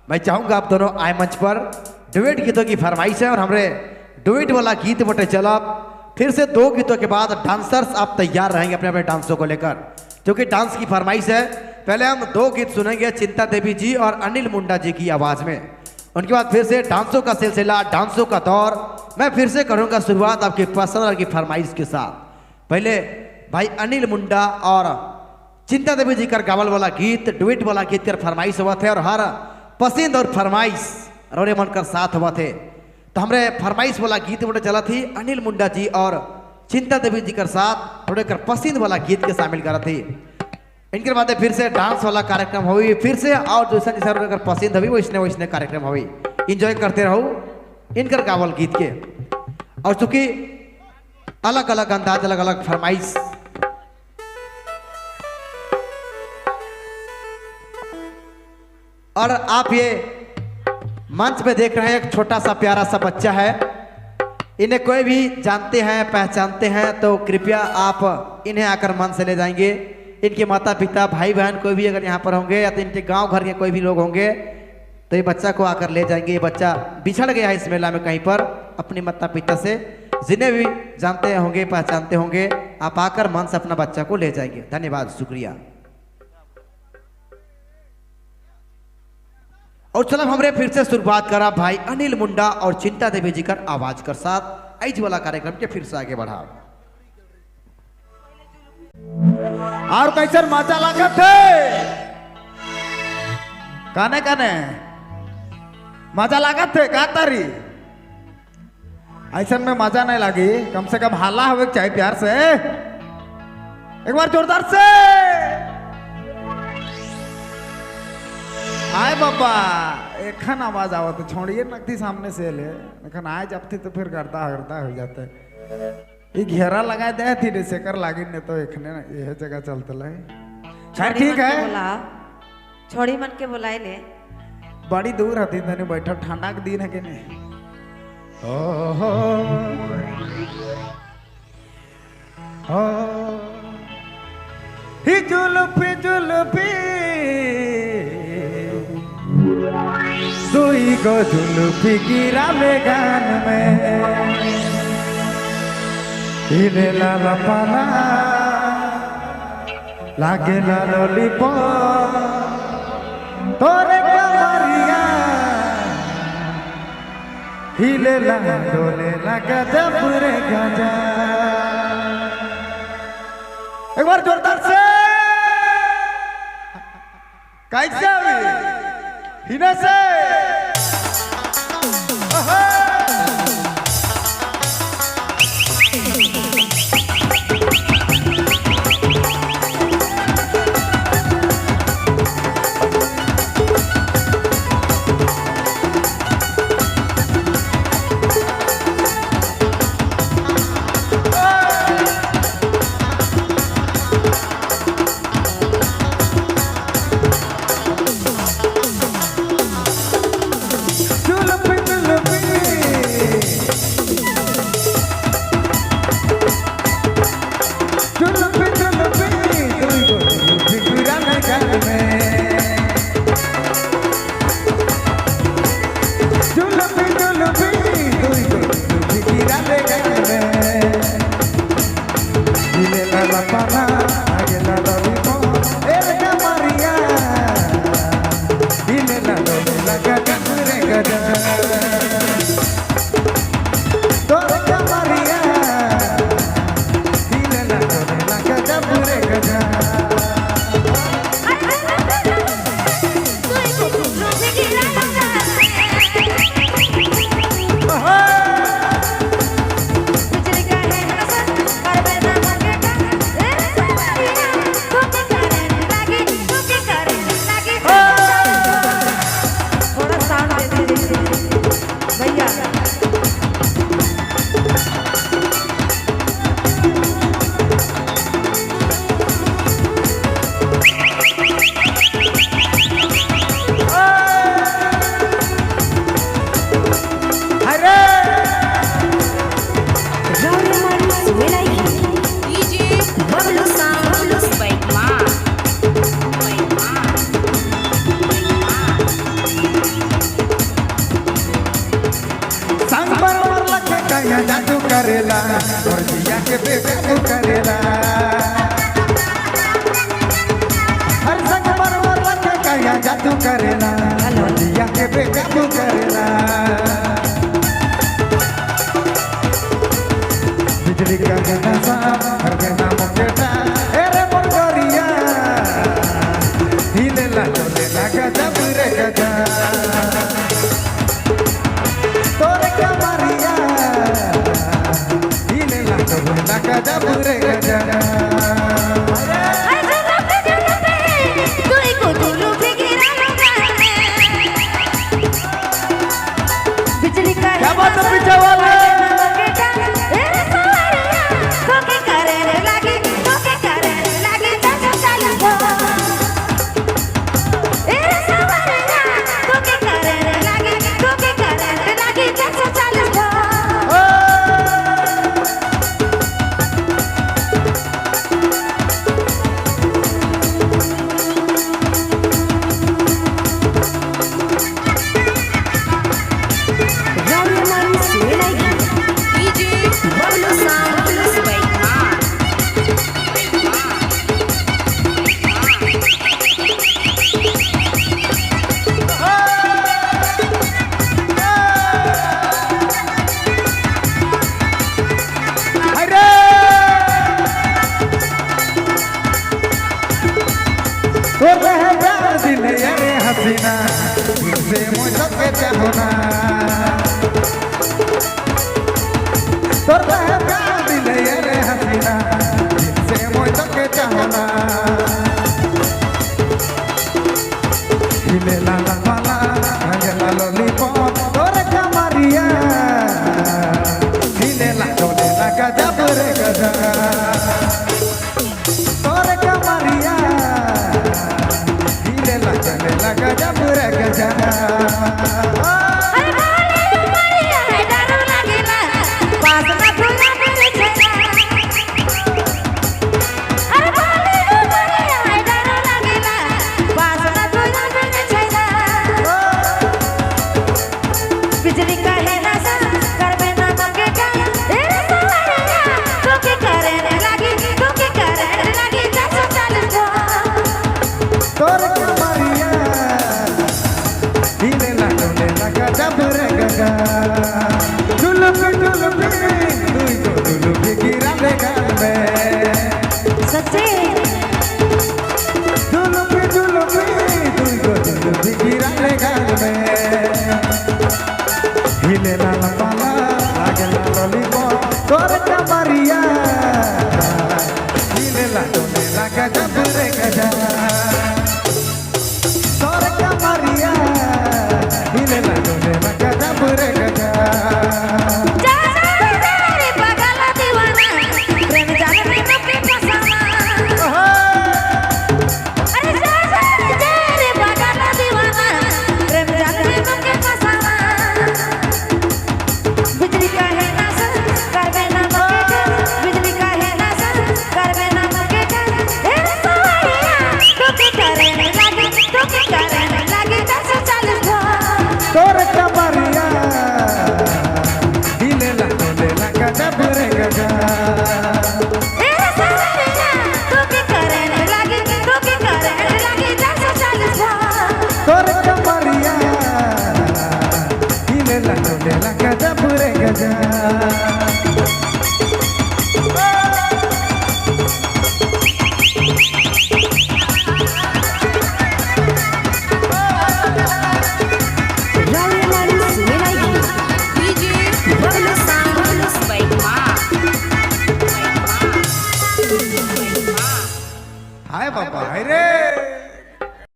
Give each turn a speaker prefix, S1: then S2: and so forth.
S1: मैं चाहूंगा आप दोनों आए मंच पर। डुएट गीतों की फरमाइश है और हमरे डुएट वाला गीत बटे चला। फिर से दो गीतों के बाद डांसर्स आप तैयार रहेंगे अपने अपने डांसों को लेकर, क्योंकि डांस की फरमाइश है। पहले हम दो गीत सुनेंगे चिंता देवी जी और अनिल मुंडा जी की आवाज में। उनके बाद फिर से डांसों का सिलसिला, डांसों का दौर। मैं फिर से करूंगा शुरुआत आपकी पसंद और की फरमाइश के साथ। पहले भाई अनिल मुंडा और चिंता देवी जी का गावल वाला गीत, डुएट वाला गीत कर फरमाइश हुआ थे और हर पसंद और फरमाइश रोरे मन कर साथ हुआ थे। तो हमरे फरमाइश वाला गीत बड़े चला थी अनिल मुंडा जी और चिंता देवी जी कर साथ थोड़े कर पसंद वाला गीत के शामिल करा थी। इनके बाद फिर से डांस वाला कार्यक्रम हुई फिर से, और जैसा जैसा अगर पसंद हुई वैसने वैसने कार्यक्रम हुई। इंजॉय करते रहो इनकर गावल गीत के। और चूंकि अलग अलग अंदाज, अलग अलग फरमाइश, और आप ये मंच पे देख रहे हैं एक छोटा सा प्यारा सा बच्चा है। इन्हें कोई भी जानते हैं, पहचानते हैं तो कृपया आप इन्हें आकर मंच से ले जाएंगे। इनके माता पिता, भाई बहन कोई भी अगर यहाँ पर होंगे या तो इनके गांव घर के कोई भी लोग होंगे तो ये बच्चा को आकर ले जाएंगे। ये बच्चा बिछड़ गया है इस मेला में कहीं पर अपने माता पिता से। जिन्हें भी जानते होंगे, पहचानते होंगे, आप आकर मन से अपना बच्चा को ले जाएंगे। धन्यवाद, शुक्रिया। और चलो हमरे फिर से शुरुआत करा भाई अनिल मुंडा और चिंता देवी जी कर आवाज कर साथ ऐज वाला कार्यक्रम के फिर से आगे बढ़ा।
S2: और कैसन मजा लागत है? काने काने मजा लागत है का तारी? ऐसन में मजा नहीं लगी, कम से कम हाला होवे चाहे प्यार से। एक बार जोरदार से। आए बाबा, एखन आवाज आवत छोड़िए नकती सामने से ले एखन आए जब थी तो फिर करता करता हो जाते। ये घेरा लगा दे थी रे सेकर लागी ने तो एखने यह जगह चलते लगे। खैर ठीक है,
S3: छोड़ी मन के बुलाए ले।
S2: बड़ी दूर हती तने बैठल, ठंडा के दिन है के नहीं। ओहो हो ही जुल्फी जुल्फी दुई गो जुल्फी गिरावे गान में, हिले लाल पाला लागे ला लॉलीपॉप तोरे कमरिया, हिले ला डोले ला गजब रे गजा। एक बार जोरदार से कैसे हिने से। जुल्फी जुल्फी के बेकाबू करेला। हर संग मरमर के काया जादू करेला, जिया के बेकाबू करेला। बिजली का नशा हर के नाम केटा एरे मोर गोरिया, हिलेला डोलेला गजब रे गजब। तोरे कमरिया हिलेला डोलेला गजब रे गजब।
S3: बिजली का
S1: क्या बात है पीछे वाले? अरे
S2: तोर है प्यार दिल अरे हसीना, तुझसे मुझे चाहना। तोर है प्यार दिल अरे हसीना, तुझसे मुझे चाहना। हिले ला ला ला ला लॉलीपॉप तोर कमरिया, हिले ला डोले ला गजब रे गजब। तोर कमरिया हिले ला चले ला गजब रे गजब।
S3: बिजली का है नशा करबे ना मके का ए सवरिया, तोके करे लागी तोके करे लागी 440
S2: तोर कमरिया हिले ला डोले ला गजब रे गजब। जुल्फी जुल्फी